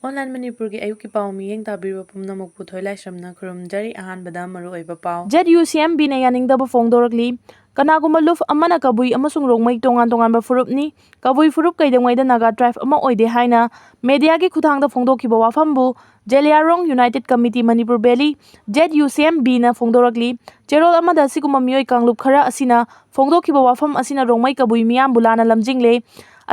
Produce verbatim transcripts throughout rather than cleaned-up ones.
Online ꯃꯅꯤꯄꯨꯔꯒꯤ ꯑꯌꯨꯛꯀꯤ ꯄꯥꯎ ꯃꯤꯠꯌꯦꯡ ꯇꯥꯕꯤꯔꯤꯕ ꯄꯨꯝꯅꯃꯛꯄꯨ ꯊꯣꯏꯂꯥꯏꯁ꯭ꯔꯝꯅ ꯈꯨꯔꯨꯝꯖꯔꯤ꯫ ꯑꯍꯥꯟꯕꯗ ꯃꯔꯨꯑꯣꯏꯕ ꯄꯥꯎ꯫ ZUCMB ꯅ ꯌꯥꯅꯤꯡꯗꯕ ꯐꯣꯡꯗꯣꯔꯛꯂꯤ꯫ ꯀꯅꯥꯒꯨꯝꯕ ꯂꯨꯞ ꯑꯃꯅ ꯀꯕꯨꯏ ꯑꯃꯁꯨꯡ ꯔꯣꯡꯃꯩ ꯇꯣꯉꯥꯟ ꯇꯣꯉꯥꯟꯕ ꯐꯨꯔꯨꯞꯅꯤ꯫ ꯀꯕꯨꯏ ꯐꯨꯔꯨꯞ ꯀꯩꯗꯧꯉꯩꯗ ꯅꯥꯒꯥ ꯇ꯭ꯔꯥꯏꯕ ꯑꯃ ꯑꯣꯏꯗꯦ ꯍꯥꯏꯅ ꯃꯦꯗꯤꯌꯥꯒꯤ ꯈꯨꯠꯊꯥꯡꯗ ꯐꯣꯡꯗꯣꯛꯈꯤꯕ ꯋꯥꯐꯝꯕꯨ Zeliangrong United Committee Manipur Valley, ZUCMB ꯅ ꯐꯣꯡꯗꯣꯔꯛꯂꯤ꯫ ꯆꯦꯔꯣꯜ ꯑꯃꯗ ꯑꯁꯤꯒꯨꯝꯕ ꯃꯤꯑꯣꯏ ꯀꯥꯡꯂꯨꯞ ꯈꯔ ꯑꯁꯤꯅ ꯐꯣꯡꯗꯣꯛꯈꯤꯕ ꯋꯥꯐꯝ ꯑꯁꯤꯅ ꯔꯣꯡꯃꯩ ꯀꯕꯨꯏ ꯃꯤꯌꯥꯝꯕꯨ ꯂꯥꯟꯅ ꯂꯝꯖꯤꯡꯂꯦ꯫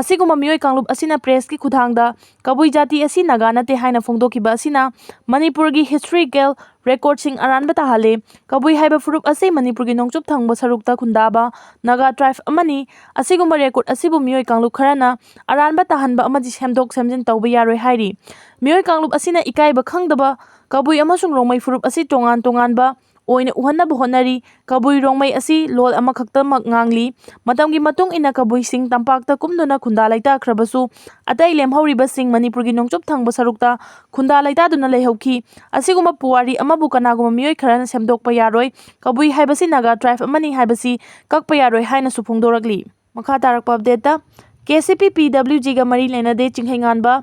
ꯑꯁꯤꯒꯨꯝꯕ ꯃꯤꯑꯣꯏ ꯀꯥꯡꯂꯨꯞ ꯑꯁꯤꯅ ꯄ꯭ꯔꯦꯁꯀꯤ ꯈꯨꯠꯊꯥꯡꯗ ꯀꯕꯨꯏ ꯖꯥꯇꯤ ꯑꯁꯤ ꯅꯥꯒꯥ ꯅꯠꯇꯦ ꯍꯥꯏꯅ ꯐꯣꯡꯗꯣꯛꯈꯤꯕ ꯑꯁꯤꯅ ꯃꯅꯤꯄꯨꯔꯒꯤ ꯍꯤꯁꯇꯣꯔꯤꯀꯦꯜ ꯔꯦꯀꯣꯔꯗꯁꯤꯡ ꯑꯔꯥꯟꯕ ꯇꯥꯍꯜꯂꯦ꯫ ꯀꯕꯨꯏ ꯍꯥꯏꯕ ꯐꯨꯔꯨꯞ ꯑꯁꯤ ꯃꯅꯤꯄꯨꯔꯒꯤ ꯅꯣꯡꯆꯨꯞ ꯊꯪꯕ ꯁꯔꯨꯛꯇ ꯈꯨꯟꯗꯥꯕ ꯅꯥꯒꯥ ꯇ꯭ꯔꯥꯏꯕ ꯑꯃꯅꯤ꯫ ꯑꯁꯤꯒꯨꯝꯕ ꯔꯦꯀꯣꯔꯗ ꯑꯁꯤꯕꯨ ꯃꯤꯑꯣꯏ ꯀꯥꯡꯂꯨꯞ ꯈꯔꯅ ꯑꯔꯥꯟꯕ ꯇꯥꯍꯟꯕ ꯑꯃꯗꯤ ꯁꯦꯝꯗꯣꯛ ꯁꯦꯝꯖꯤꯟ ꯇꯧꯕ ꯌꯥꯔꯣꯏ ꯍꯥꯏꯔꯤ꯫ ꯃꯤꯑꯣꯏ ꯀꯥꯡꯂꯨꯞ ꯑꯁꯤꯅ ꯏꯀꯥꯏꯕ ꯈꯪꯗꯕ ꯀꯕꯨꯏ ꯑꯃꯁꯨꯡ ꯔꯣꯡꯃꯩ ꯐꯨꯔꯨꯞ ꯑꯁꯤ ꯇꯣꯉꯥꯟ ꯇꯣꯉꯥꯟꯕ ꯑꯣꯏꯅ ꯎꯍꯟꯅꯕ ꯍꯣꯠꯅꯔꯤ꯫ ꯀꯕꯨꯏ ꯔꯣꯡꯃꯩ ꯑꯁꯤ ꯂꯣꯜ ꯑꯃꯈꯛꯇꯃꯛ ꯉꯥꯡꯂꯤ꯫ ꯃꯇꯝꯒꯤ ꯃꯇꯨꯡ ꯏꯟꯅ ꯀꯕꯨꯏꯁꯤꯡ ꯇꯝꯄꯥꯛꯇ ꯀꯨꯝꯗꯨꯅ ꯈꯨꯟꯗꯥ ꯂꯩꯇꯥꯈ꯭ꯔꯕꯁꯨ, ꯑꯇꯩ ꯂꯦꯝꯍꯧꯔꯤꯕꯁꯤꯡ ꯃꯅꯤꯄꯨꯔꯒꯤ ꯅꯣꯡꯆꯨꯞ ꯊꯪꯕ ꯁꯔꯨꯛꯇ ꯈꯨꯟꯗꯥ ꯂꯩꯇꯥꯗꯨꯅ ꯂꯩꯍꯧꯈꯤ꯫ ꯑꯁꯤꯒꯨꯝꯕ ꯄꯨꯋꯥꯔꯤ ꯑꯃꯕꯨ ꯀꯅꯥꯒꯨꯝꯕ ꯃꯤꯑꯣꯏ ꯈꯔꯅ ꯁꯦꯝꯗꯣꯛꯄ ꯌꯥꯔꯣꯏ꯫ ꯀꯕꯨꯏ ꯍꯥꯏꯕꯁꯤ ꯅꯥꯒꯥ ꯇ꯭ꯔꯥꯏꯕ ꯑꯃꯅꯤ ꯍꯥꯏꯕꯁꯤ ꯀꯛꯄ ꯌꯥꯔꯣꯏ ꯍꯥꯏꯅꯁꯨ ꯐꯣꯡꯗꯣꯔꯛꯂꯤ꯫ ꯃꯈꯥ ꯇꯥꯔꯛꯄ ꯑꯞꯗꯦꯠꯇ, KCP PWG ꯒ ꯃꯔꯤ ꯂꯩꯅꯗꯦ ꯆꯤꯡꯈꯩꯉꯥꯟꯕ꯫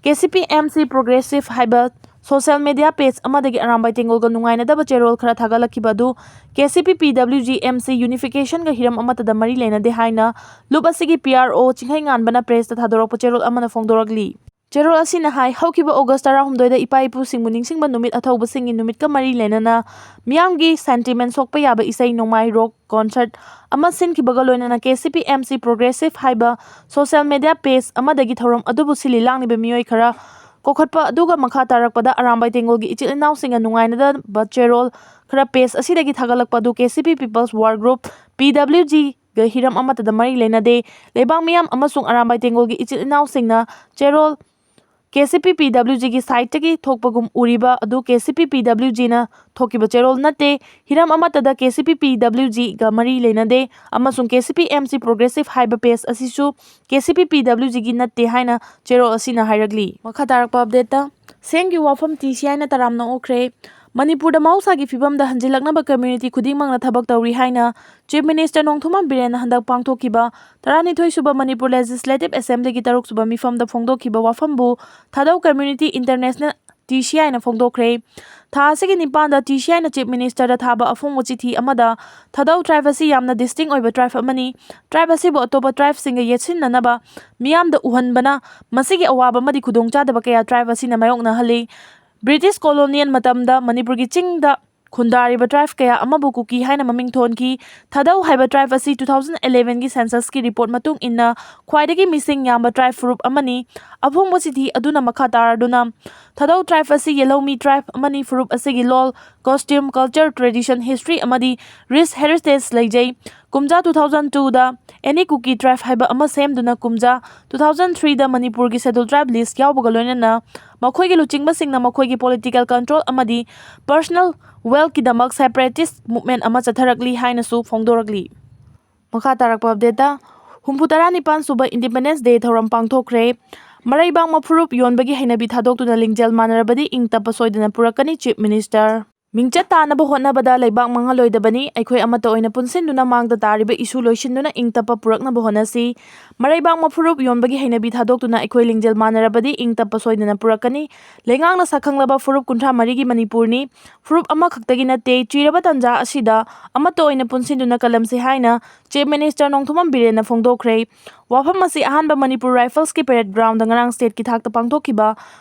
KCP MC Progressive ꯍꯥꯏꯕ ꯁꯣꯁꯤꯌꯦꯜ ꯃꯦꯗꯤꯌꯥ ꯄꯦꯖ ꯑꯃꯗꯒꯤ ꯑꯔꯥꯝꯕꯥꯏ ꯇꯦꯡꯒꯣꯜꯒ ꯅꯨꯡꯉꯥꯏꯅꯗꯕ ꯆꯦꯔꯣꯜ ꯈꯔ ꯊꯥꯒꯠꯂꯛꯈꯤꯕ ꯑꯗꯨ KCP PWG MC Unification ꯒ ꯍꯤꯔꯝ ꯑꯃꯠꯇꯗ ꯃꯔꯤ ꯂꯩꯅꯗꯦ ꯍꯥꯏꯅ ꯂꯨꯞ ꯑꯁꯤꯒꯤ PRO ꯆꯤꯡꯈꯩꯉꯥꯟꯕꯅ ꯄ꯭ꯔꯦꯁꯇ ꯊꯥꯗꯣꯔꯛꯄ ꯆꯦꯔꯣꯜ ꯑꯃꯅ ꯐꯣꯡꯗꯣꯔꯛꯂꯤ꯫ ꯆꯦꯔꯣꯜ ꯑꯁꯤꯅ ꯍꯥꯏ, ꯍꯧꯈꯤꯕ ꯑꯣꯒꯁ ꯇꯔꯥꯍꯨꯝꯗꯣꯏꯗ ꯏꯄꯥ ꯏꯄꯨꯁꯤꯡꯕꯨ ꯅꯤꯡꯁꯤꯡꯕ ꯅꯨꯃꯤꯠ ꯑꯊꯧꯕꯁꯤꯡꯒꯤ ꯅꯨꯃꯤꯠꯀ ꯃꯔꯤ ꯂꯩꯅꯅ ꯃꯤꯌꯥꯝꯒꯤ ꯁꯦꯟꯇꯤꯃꯦꯟ ꯁꯣꯛꯄ ꯌꯥꯕ ꯏꯁꯩ ꯅꯣꯡꯃꯥꯏ ꯔꯣꯛ ꯀꯣꯟꯁꯔꯠ ꯑꯃ ꯁꯤꯟꯈꯤꯕꯒ ꯂꯣꯏꯅꯅ KCP MC Progressive ꯍꯥꯏꯕ ꯁꯣꯁꯤꯌꯦꯜ ꯃꯦꯗꯤꯌꯥ ꯄꯦꯖ ꯑꯃꯗꯒꯤ ꯊꯧꯔꯝ ꯑꯗꯨꯕꯨ ꯁꯤꯜꯂꯤ ꯂꯥꯡꯂꯤꯕ ꯃꯤꯑꯣꯏ ꯈꯔ ꯀꯣꯛꯈꯠꯄ ꯑꯗꯨꯒ ꯃꯈꯥ ꯇꯥꯔꯛꯄꯗ ꯑꯔꯥꯝꯕꯥꯏ ꯇꯦꯡꯒꯣꯜꯒꯤ ꯏꯆꯤꯜ ꯏꯅꯥꯎꯁꯤꯡꯒ ꯅꯨꯡꯉꯥꯏꯅꯗꯕ ꯆꯦꯔꯣꯜ ꯈꯔ ꯄꯦꯖ ꯑꯁꯤꯗꯒꯤ ꯊꯥꯒꯠꯂꯛꯄ ꯑꯗꯨ KCP People's War Group, PWG ꯒ ꯍꯤꯔꯝ ꯑꯃꯠꯇꯗ ꯃꯔꯤ ꯂꯩꯅꯗꯦ꯫ ꯂꯩꯕꯥꯛ ꯃꯤꯌꯥꯝ ꯑꯃꯁꯨꯡ ꯑꯔꯥꯝꯕꯥꯏ ꯇꯦꯡꯒꯣꯜꯒꯤ ꯏꯆꯤꯜ ꯏꯅꯥꯎꯁꯤꯡꯅ ꯆꯦꯔꯣꯜ KCP PWG ꯒꯤ ꯁꯥꯏꯠꯇꯒꯤ ꯊꯣꯛꯄꯒꯨꯝ ꯎꯔꯤꯕ ꯑꯗꯨ KCP PWG ꯅ ꯊꯣꯛꯈꯤꯕ ꯆꯦꯔꯣꯜ ꯅꯠꯇꯦ꯫ ꯍꯤꯔꯝ ꯑꯃꯠꯇꯗ KCP PWG ꯒ ꯃꯔꯤ ꯂꯩꯅꯗꯦ ꯑꯃꯁꯨꯡ KCP MC Progressive ꯍꯥꯏꯕ ꯄꯦꯖ ꯑꯁꯤꯁꯨ KCP PWG ꯒꯤ ꯅꯠꯇꯦ ꯍꯥꯏꯅ ꯆꯦꯔꯣꯜ ꯑꯁꯤꯅ ꯍꯥꯏꯔꯛꯂꯤ꯫ ꯃꯈꯥ ꯇꯥꯔꯛꯄ ꯑꯞꯗꯦꯠꯇ, ꯁꯦꯝꯒꯤ ꯋꯥꯐꯝ TCI ꯅ ꯇꯔꯥꯝꯅ ꯑꯣꯛꯈ꯭ꯔꯦ꯫ ꯃꯅꯤꯄꯨꯔꯗ ꯃꯍꯧꯁꯥꯒꯤ ꯐꯤꯕꯝꯗ ꯍꯟꯖꯤꯜꯂꯛꯅꯕ community ꯈꯨꯗꯤꯡꯃꯛꯅ ꯊꯕꯛ ꯇꯧꯔꯤ ꯍꯥꯏꯅ Chief Minister ꯅꯣꯡꯊꯣꯝꯕꯝ ꯕꯤꯔꯦꯟꯅ ꯍꯟꯗꯛ ꯄꯥꯡꯊꯣꯛꯈꯤꯕ ꯇꯔꯥꯅꯤꯊꯣꯏ ꯁꯨꯕ ꯃꯅꯤꯄꯨꯔ Legislative Assemblyꯒꯤ ꯇꯔꯨꯛ ꯁꯨꯕ ꯃꯤꯐꯝꯗ ꯐꯣꯡꯗꯣꯛꯈꯤꯕ ꯋꯥꯐꯝꯕꯨ ꯊꯥꯗꯧ Community International, TCIꯅ ꯐꯣꯡꯗꯣꯛꯈ꯭ꯔꯦ꯫ ꯊꯥ ꯑꯁꯤꯒꯤ ꯅꯤꯄꯥꯟꯗ TCIꯅ Chief Ministerꯗ ꯊꯥꯕ ꯑꯐꯣꯡꯕ ꯆꯤꯊꯤ ꯑꯃꯗ ꯊꯥꯗꯧ tribe ꯑꯁꯤ ꯌꯥꯝꯅ distinct ꯑꯣꯏꯕ tribe ꯑꯃꯅꯤ꯫ Tribe ꯑꯁꯤꯕꯨ ꯑꯇꯣꯞꯄ tribeꯁꯤꯡꯒ ꯌꯦꯠꯁꯤꯟꯅꯅꯕ ꯃꯤꯌꯥꯝꯗ ꯎꯍꯟꯕꯅ ꯃꯁꯤꯒꯤ ꯑꯋꯥꯕ ꯑꯃꯗꯤ ꯈꯨꯗꯣꯡꯆꯥꯗꯕ ꯀꯌꯥ tribe ꯑꯁꯤꯅ ꯃꯥꯌꯣꯛꯅꯍꯜꯂꯤ꯫ British colonial ꯃꯇꯝꯗ ꯃꯅꯤꯄꯨꯔꯒꯤ ꯆꯤꯡꯗ ꯈꯨꯟꯗꯥꯔꯤꯕ tribe ꯀꯌꯥ ꯑꯃꯕꯨ ꯀꯨꯀꯤ ꯍꯥꯏꯅ ꯃꯃꯤꯡ ꯊꯣꯟꯈꯤ꯫ ꯊꯥꯗꯧ ꯍꯥꯏꯕ tribe ꯑꯁꯤ two thousand elevenꯒꯤ censusꯀꯤ report ꯃꯇꯨꯡ ꯏꯟꯅ ꯈ꯭ꯋꯥꯏꯗꯒꯤ ꯃꯤꯁꯤꯡ ꯌꯥꯝꯕ tribe ꯐꯨꯔꯨꯞ ꯑꯃꯅꯤ꯫ ꯑꯐꯣꯡꯕ ꯆꯤꯊꯤ ꯑꯗꯨꯅ ꯃꯈꯥ ꯇꯥꯔꯗꯨꯅ, ꯊꯥꯗꯧ tribe ꯑꯁꯤ ꯌꯦꯜꯍꯧꯃꯤ tribe ꯑꯃꯅꯤ꯫ ꯐꯨꯔꯨꯞ ꯑꯁꯤꯒꯤ ꯂꯣꯜ, costume, culture, tradition, history ꯑꯃꯗꯤ rich heritage ꯂꯩꯖꯩ꯫ ꯀꯨꯝꯖꯥ two thousand twoꯗ Any Kuki Tribe ꯍꯥꯏꯕ ꯑꯃ ꯁꯦꯝꯗꯨꯅ ꯀꯨꯝꯖꯥ two thousand threeꯗ ꯃꯅꯤꯄꯨꯔꯒꯤ Scheduled Tribe list ꯌꯥꯎꯕꯒ ꯂꯣꯏꯅꯅ ꯃꯈꯣꯏꯒꯤ ꯂꯨꯆꯤꯡꯕꯁꯤꯡꯅ ꯃꯈꯣꯏꯒꯤ political control ꯑꯃꯗꯤ personal wealthꯀꯤꯗꯃꯛ separatist movement ꯑꯃ ꯆꯠꯊꯔꯛꯂꯤ ꯍꯥꯏꯅꯁꯨ ꯐꯣꯡꯗꯣꯔꯛꯂꯤ꯫ ꯃꯈꯥ ꯇꯥꯔꯛꯄ updateꯇ, ꯍꯨꯝꯐꯨ ꯇꯔꯥꯅꯤꯄꯥꯟ ꯁꯨꯕ Independence Day ꯊꯧꯔꯝ ꯄꯥꯡꯊꯣꯛꯈ꯭ꯔꯦ꯫ ꯃꯔꯩꯕꯥꯛ ꯃꯐꯨꯔꯨꯞ ꯌꯣꯟꯕꯒꯤ ꯍꯩꯅꯕꯤ ꯊꯥꯗꯣꯛꯇꯨꯅ ꯂꯤꯡꯖꯦꯜ ꯃꯥꯟꯅꯔꯕꯗꯤ ꯏꯪ ꯇꯞꯄ ꯁꯣꯏꯗꯅ ꯄꯨꯔꯛꯀꯅꯤ, Chief Minister꯫ ꯃꯤꯡꯆꯠ ꯇꯥꯅꯕ ꯍꯣꯠꯅꯕꯗ ꯂꯩꯕꯥꯛ ꯃꯥꯡꯍꯜꯂꯣꯏꯗꯕꯅꯤ꯫ ꯑꯩꯈꯣꯏ ꯑꯃꯠꯇ ꯑꯣꯏꯅ ꯄꯨꯟꯁꯤꯟꯗꯨꯅ ꯃꯥꯡꯗ ꯇꯥꯔꯤꯕ issue ꯂꯣꯏꯁꯤꯟꯗꯨꯅ ꯏꯪ ꯇꯞꯄ ꯄꯨꯔꯛꯅꯕ ꯍꯣꯠꯅꯁꯤ꯫ ꯃꯔꯩꯕꯥꯛ ꯃꯐꯨꯔꯨꯞ ꯌꯣꯟꯕꯒꯤ ꯍꯩꯅꯕꯤ ꯊꯥꯗꯣꯛꯇꯨꯅ ꯑꯩꯈꯣꯏ ꯂꯤꯡꯖꯦꯜ ꯃꯥꯟꯅꯔꯕꯗꯤ ꯏꯪ ꯇꯞꯄ ꯁꯣꯏꯗꯅ ꯄꯨꯔꯛꯀꯅꯤ꯫ ꯂꯩꯉꯥꯛꯅ ꯁꯛꯈꯪꯂꯕ ꯐꯨꯔꯨꯞ ꯀꯨꯟꯊ꯭ꯔꯥ ꯃꯔꯤꯒꯤ ꯃꯅꯤꯄꯨꯔꯅꯤ꯫ ꯐꯨꯔꯨꯞ ꯑꯃꯈꯛꯇꯒꯤ ꯅꯠꯇꯦ꯫ ꯆꯤꯔꯕ ꯇꯥꯟꯖꯥ ꯑꯁꯤꯗ ꯑꯃꯠꯇ ꯑꯣꯏꯅ ꯄꯨꯟꯁꯤꯟꯗꯨꯅ ꯀꯜꯂꯝꯁꯤ ꯍꯥꯏꯅ Chief Minister ꯅꯣꯡꯊꯣꯝꯕꯝ ꯕꯤꯔꯦꯟꯅ ꯐꯣꯡꯗꯣꯛꯈ꯭ꯔꯦ꯫ ꯋꯥꯐꯝ ꯑꯁꯤ ꯑꯍꯥꯟꯕ ꯃꯅꯤꯄꯨꯔ Riflesꯀꯤ parade groundꯗ ꯉꯔꯥꯡ stateꯀꯤ ꯊꯥꯛꯇ ꯄꯥꯡꯊꯣꯛꯈꯤꯕ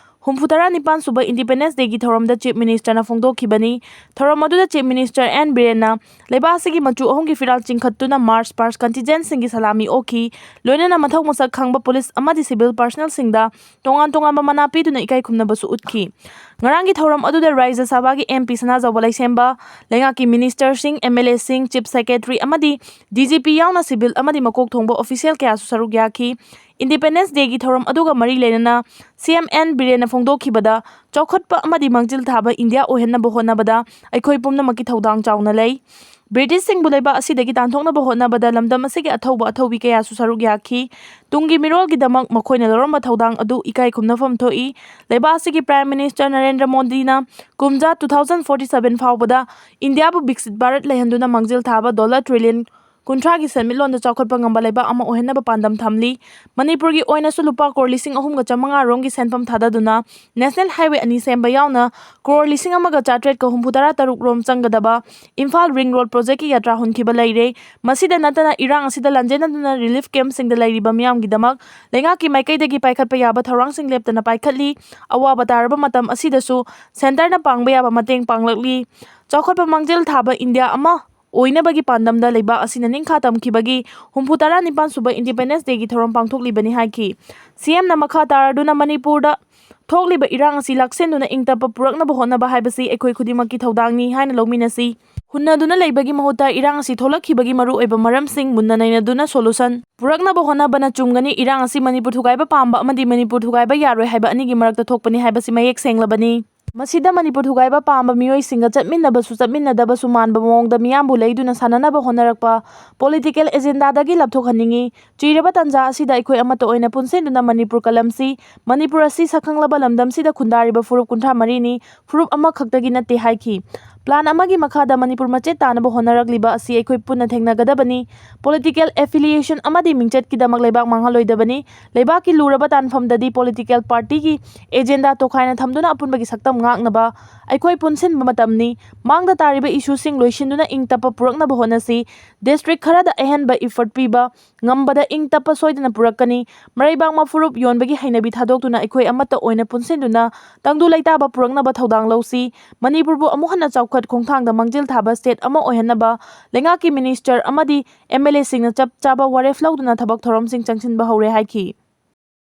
ꯍꯨꯝꯐꯨ ꯇꯔꯥꯅꯤꯄꯥꯟ ꯁꯨꯕ Independence Dayꯒꯤ ꯊꯧꯔꯝꯗ Chief Ministerꯅ ꯐꯣꯡꯗꯣꯛꯈꯤꯕꯅꯤ꯫ ꯊꯧꯔꯝ ꯑꯗꯨꯗ Chief Minister ꯑꯦꯟ ꯕꯤꯔꯦꯟꯅ ꯂꯩꯕꯥꯛ ꯑꯁꯤꯒꯤ ꯃꯆꯨ ꯑꯍꯨꯝꯒꯤ ꯐꯤꯔꯥꯜ ꯆꯤꯡꯈꯠꯇꯨꯅ March Past contingentꯁꯤꯡꯒꯤ ꯁꯂꯥꯃꯤ ꯑꯣꯛꯈꯤ꯫ ꯂꯣꯏꯅꯅ ꯃꯊꯧ ꯃꯁꯛ ꯈꯪꯕ police ꯑꯃꯗꯤ civil personnelꯁꯤꯡꯗ ꯇꯣꯉꯥꯟ ꯇꯣꯉꯥꯟꯕ ꯃꯅꯥ ꯄꯤꯗꯨꯅ ꯏꯀꯥꯏ ꯈꯨꯝꯅꯕꯁꯨ ꯎꯠꯈꯤ꯫ ꯉꯔꯥꯡꯒꯤ ꯊꯧꯔꯝ ꯑꯗꯨꯗ ꯔꯥꯖ꯭ꯌ ꯁꯚꯥꯒꯤ MP ꯁꯅꯥꯖꯥꯎꯕ ꯂꯩꯁꯦꯝꯕ, ꯂꯩꯉꯥꯛꯀꯤ ministerꯁꯤꯡ, MLAꯁꯤꯡ, Chief Secretary ꯑꯃꯗꯤ DGP ꯌꯥꯎꯅ civil ꯑꯃꯗꯤ ꯃꯀꯣꯛ ꯊꯣꯡꯕ official ꯀꯌꯥꯁꯨ ꯁꯔꯨꯛ ꯌꯥꯈꯤ꯫ Independence Dayꯒꯤ ꯊꯧꯔꯝ ꯑꯗꯨꯒ ꯃꯔꯤ ꯂꯩꯅꯅ CM ꯑꯦꯟ ꯕꯤꯔꯦꯟꯅ ꯐꯣꯡꯗꯣꯛꯈꯤꯕꯗ, ꯆꯥꯎꯈꯠꯄ ꯑꯃꯗꯤ ꯃꯥꯡꯖꯤꯜ ꯊꯥꯕ ꯏꯟꯗꯤꯌꯥ ꯑꯣꯏꯍꯟꯅꯕ ꯍꯣꯠꯅꯕꯗ ꯑꯩꯈꯣꯏ ꯄꯨꯝꯅꯃꯛꯀꯤ ꯊꯧꯗꯥꯡ ꯆꯥꯎꯅ ꯂꯩ꯫ ꯕ꯭ꯔꯤꯇꯤꯁꯁꯤꯡꯕꯨ ꯂꯩꯕꯥꯛ ꯑꯁꯤꯗꯒꯤ ꯇꯥꯟꯊꯣꯛꯅꯕ ꯍꯣꯠꯅꯕꯗ ꯂꯝꯗꯝ ꯑꯁꯤꯒꯤ ꯑꯊꯧꯕ ꯑꯊꯧꯕꯤ ꯀꯌꯥꯁꯨ ꯁꯔꯨꯛ ꯌꯥꯈꯤ꯫ ꯇꯨꯡꯒꯤ ꯃꯤꯔꯣꯜꯒꯤꯗꯃꯛ ꯃꯈꯣꯏꯅ ꯂꯧꯔꯝꯕ ꯊꯧꯗꯥꯡ ꯑꯗꯨ ꯏꯀꯥꯏ ꯈꯨꯝꯅꯐꯝ ꯊꯣꯛꯏ꯫ ꯂꯩꯕꯥꯛ ꯑꯁꯤꯒꯤ Prime Minister ꯅꯔꯦꯟꯗ꯭ꯔ ꯃꯣꯗꯤꯅ ꯀꯨꯝꯖꯥ two thousand forty seven ꯐꯥꯎꯕꯗ ꯏꯟꯗꯤꯌꯥꯕꯨ ꯕꯤꯛꯁꯤꯠ ꯚꯥꯔꯠ ꯂꯩꯍꯟꯗꯨꯅ ꯃꯥꯡꯖꯤꯜ ꯊꯥꯕ ꯗꯣꯂꯔ ꯇ꯭ꯔꯤꯂꯤꯌꯟ ꯀꯨꯟꯊ꯭ꯔꯥꯒꯤ ꯁꯦꯟꯃꯤꯠꯂꯣꯟꯗ ꯆꯥꯎꯈꯠꯄ ꯉꯝꯕ ꯂꯩꯕꯥꯛ ꯑꯃ ꯑꯣꯏꯍꯟꯅꯕ ꯄꯥꯟꯗꯝ ꯊꯝꯂꯤ꯫ ꯃꯅꯤꯄꯨꯔꯒꯤ ꯑꯣꯏꯅꯁꯨ ꯂꯨꯄꯥ ꯀ꯭ꯔꯣꯔ ꯂꯤꯁꯤꯡ ꯑꯍꯨꯝꯒ ꯆꯥꯃꯉꯥ ꯔꯣꯝꯒꯤ ꯁꯦꯟꯐꯝ ꯊꯥꯗꯗꯨꯅ National Highway ꯑꯅꯤ ꯁꯦꯝꯕ ꯌꯥꯎꯅ ꯀ꯭ꯔꯣꯔ ꯂꯤꯁꯤꯡ ꯑꯃꯒ ꯆꯥꯇ꯭ꯔꯦꯠꯀ ꯍꯨꯝꯐꯨ ꯇꯔꯥ ꯇꯔꯨꯛ ꯔꯣꯝ ꯆꯪꯒꯗꯕ ꯏꯝꯐꯥꯜ ꯔꯤꯡ ꯔꯣꯗ ꯄ꯭ꯔꯣꯖꯦꯛꯀꯤ ꯌꯥꯇ꯭ꯔꯥ ꯍꯨꯟꯈꯤꯕ ꯂꯩꯔꯦ꯫ ꯃꯁꯤꯗ ꯅꯠꯇꯅ ꯏꯔꯥꯡ ꯑꯁꯤꯗ ꯂꯥꯟꯖꯦꯟꯅꯗꯨꯅ ꯔꯤꯂꯤꯐ ꯀꯦꯝꯞꯁꯤꯡꯗ ꯂꯩꯔꯤꯕ ꯃꯤꯌꯥꯝꯒꯤꯗꯃꯛ ꯂꯩꯉꯥꯛꯀꯤ ꯃꯥꯏꯀꯩꯗꯒꯤ ꯄꯥꯏꯈꯠꯄ ꯌꯥꯕ ꯊꯧꯔꯥꯡꯁꯤꯡ ꯂꯦꯞꯇꯅ ꯄꯥꯏꯈꯠꯂꯤ꯫ ꯑꯋꯥꯕ ꯇꯥꯔꯕ ꯃꯇꯝ ꯑꯁꯤꯗꯁꯨ ꯁꯦꯟꯇꯔꯅ ꯄꯥꯡꯕ ꯌꯥꯕ ꯃꯇꯦꯡ ꯄꯥꯡꯂꯛꯂꯤ꯫ ꯆꯥꯎꯈꯠꯄ ꯃꯥꯡꯖꯤꯜ ꯊꯥꯕ ꯏꯟꯗꯤꯌꯥ ꯑꯃ ꯑꯣꯏꯅꯕꯒꯤ ꯄꯥꯟꯗꯝꯗ ꯂꯩꯕꯥꯛ ꯑꯁꯤꯅ ꯅꯤꯡꯈꯥ ꯇꯝꯈꯤꯕꯒꯤ ꯍꯨꯝꯐꯨ ꯇꯔꯥ ꯅꯤꯄꯥꯟ ꯁꯨꯕ Independence Dayꯒꯤ ꯊꯧꯔꯝ ꯄꯥꯡꯊꯣꯛꯂꯤꯕꯅꯤ ꯍꯥꯏꯈꯤ꯫ ꯁꯤ ꯑꯦꯝꯅ ꯃꯈꯥ ꯇꯥꯔꯗꯨꯅ ꯃꯅꯤꯄꯨꯔꯗ ꯊꯣꯛꯂꯤꯕ ꯏꯔꯥꯡ ꯑꯁꯤ ꯂꯥꯛꯁꯦꯟꯗꯨꯅ ꯏꯪ ꯇꯞꯄ ꯄꯨꯔꯛꯅꯕ ꯍꯣꯠꯅꯕ ꯍꯥꯏꯕꯁꯤ ꯑꯩꯈꯣꯏ ꯈꯨꯗꯤꯡꯃꯛꯀꯤ ꯊꯧꯗꯥꯡꯅꯤ ꯍꯥꯏꯅ ꯂꯧꯃꯤꯟꯅꯁꯤ꯫ ꯍꯨꯟꯅꯗꯨꯅ ꯂꯩꯕꯒꯤ ꯃꯍꯨꯠꯇ ꯏꯔꯥꯡ ꯑꯁꯤ ꯊꯣꯛꯂꯛꯈꯤꯕꯒꯤ ꯃꯔꯨꯑꯣꯏꯕ ꯃꯔꯝꯁꯤꯡ ꯃꯨꯟꯅ ꯅꯩꯅꯗꯨꯅ solution ꯄꯨꯔꯛꯅꯕ ꯍꯣꯠꯅꯕꯅ ꯆꯨꯝꯒꯅꯤ꯫ ꯏꯔꯥꯡ ꯑꯁꯤ ꯃꯅꯤꯄꯨꯔ ꯊꯨꯒꯥꯏꯕ ꯄꯥꯝꯕ ꯑꯃꯗꯤ ꯃꯅꯤꯄꯨꯔ ꯊꯨꯒꯥꯏꯕ ꯌꯥꯔꯣꯏ ꯍꯥꯏꯕ ꯑꯅꯤꯒꯤ ꯃꯔꯛꯇ ꯊꯣꯛꯄꯅꯤ ꯍꯥꯏꯕꯁꯤ ꯃꯌꯦꯛ ꯁꯦꯡꯂꯕꯅꯤ꯫ ꯃꯁꯤꯗ ꯃꯅꯤꯄꯨꯔ ꯊꯨꯒꯥꯏꯕ ꯄꯥꯝꯕ ꯃꯤꯑꯣꯏꯁꯤꯡꯒ ꯆꯠꯃꯤꯟꯅꯕꯁꯨ ꯆꯠꯃꯤꯟꯅꯗꯕꯁꯨ ꯃꯥꯟꯕ ꯃꯑꯣꯡꯗ ꯃꯤꯌꯥꯝꯕꯨ ꯂꯩꯗꯨꯅ ꯁꯥꯟꯅꯅꯕ ꯍꯣꯠꯅꯔꯛꯄ political agendaꯗꯒꯤ ꯂꯥꯞꯊꯣꯛꯍꯟꯅꯤꯡꯏ꯫ ꯆꯤꯔꯕ ꯇꯥꯟꯖꯥ ꯑꯁꯤꯗ ꯑꯩꯈꯣꯏ ꯑꯃꯠꯇ ꯑꯣꯏꯅ ꯄꯨꯟꯁꯤꯟꯗꯨꯅ ꯃꯅꯤꯄꯨꯔ ꯀꯂꯝꯁꯤ꯫ ꯃꯅꯤꯄꯨꯔ ꯑꯁꯤ ꯁꯛꯈꯪꯂꯕ ꯂꯝꯗꯝꯁꯤꯗ ꯈꯨꯟꯗꯥꯔꯤꯕ ꯐꯨꯔꯨꯞ ꯀꯨꯟꯊ꯭ꯔꯥ ꯃꯔꯤꯅꯤ, ꯐꯨꯔꯨꯞ ꯑꯃꯈꯛꯇꯒꯤ ꯅꯠꯇꯦ ꯍꯥꯏꯈꯤ꯫ Plan ꯑꯃꯒꯤ ꯃꯈꯥꯗ ꯃꯅꯤꯄꯨꯔ ꯃꯆꯦꯠ ꯇꯥꯅꯕ ꯍꯣꯠꯅꯔꯛꯂꯤꯕ ꯑꯁꯤ ꯑꯩꯈꯣꯏ ꯄꯨꯟꯅ ꯊꯦꯡꯅꯒꯗꯕꯅꯤ꯫ Political affiliation ꯑꯃꯗꯤ ꯃꯤꯡꯆꯠꯀꯤꯗꯃꯛ ꯂꯩꯕꯥꯛ ꯃꯥꯡꯍꯜꯂꯣꯏꯗꯕꯅꯤ꯫ ꯂꯩꯕꯥꯛꯀꯤ ꯂꯨꯔꯕ ꯇꯥꯟꯐꯝꯗꯗꯤ political partyꯒꯤ agenda ꯇꯣꯈꯥꯏꯅ ꯊꯝꯗꯨꯅ ꯑꯄꯨꯟꯕꯒꯤ ꯁꯛꯇꯝ ꯉꯥꯛꯅꯕ ꯑꯩꯈꯣꯏ ꯄꯨꯟꯁꯤꯟꯕ ꯃꯇꯝꯅꯤ꯫ ꯃꯥꯡꯗ ꯇꯥꯔꯤꯕ issueꯁꯤꯡ ꯂꯣꯏꯁꯤꯟꯗꯨꯅ ꯏꯪ ꯇꯞꯄ ꯄꯨꯔꯛꯅꯕ ꯍꯣꯠꯅꯁꯤ꯫ District ꯈꯔꯗ ꯑꯍꯦꯟꯕ effort ꯄꯤꯕ ꯉꯝꯕꯗ ꯏꯪ ꯇꯞꯄ ꯁꯣꯏꯗꯅ ꯄꯨꯔꯛꯀꯅꯤ꯫ ꯃꯔꯩꯕꯥꯛ ꯃꯐꯨꯔꯨꯞ ꯌꯣꯟꯕꯒꯤ ꯍꯩꯅꯕꯤ ꯊꯥꯗꯣꯛꯇꯨꯅ ꯑꯩꯈꯣꯏ ꯑꯃꯠꯇ ꯑꯣꯏꯅ ꯄꯨꯟꯁꯤꯟꯗꯨꯅ ꯇꯪꯗꯨ ꯂꯩꯇꯥꯕ ꯄꯨꯔꯛꯅꯕ ꯊꯧꯗꯥꯡ ꯂꯧꯁꯤ꯫ ꯃꯅꯤꯄꯨꯔꯕꯨ ꯑꯃꯨꯛ ꯍꯟꯅ ꯆꯥꯎꯈꯠ ꯈꯣꯡꯊꯥꯡꯗ ꯃꯥꯡꯖꯤꯜ ꯊꯥꯕ state ꯑꯃ ꯑꯣꯏꯍꯟꯅꯕ ꯂꯩꯉꯥꯛꯀꯤ minister ꯑꯃꯗꯤ MLAꯁꯤꯡꯅ ꯆꯞ ꯆꯥꯕ ꯋꯥꯔꯦꯞ ꯂꯧꯗꯨꯅ ꯊꯕꯛ ꯊꯧꯔꯝꯁꯤꯡ ꯆꯪꯁꯤꯟꯕ ꯍꯧꯔꯦ ꯍꯥꯏꯈꯤ꯫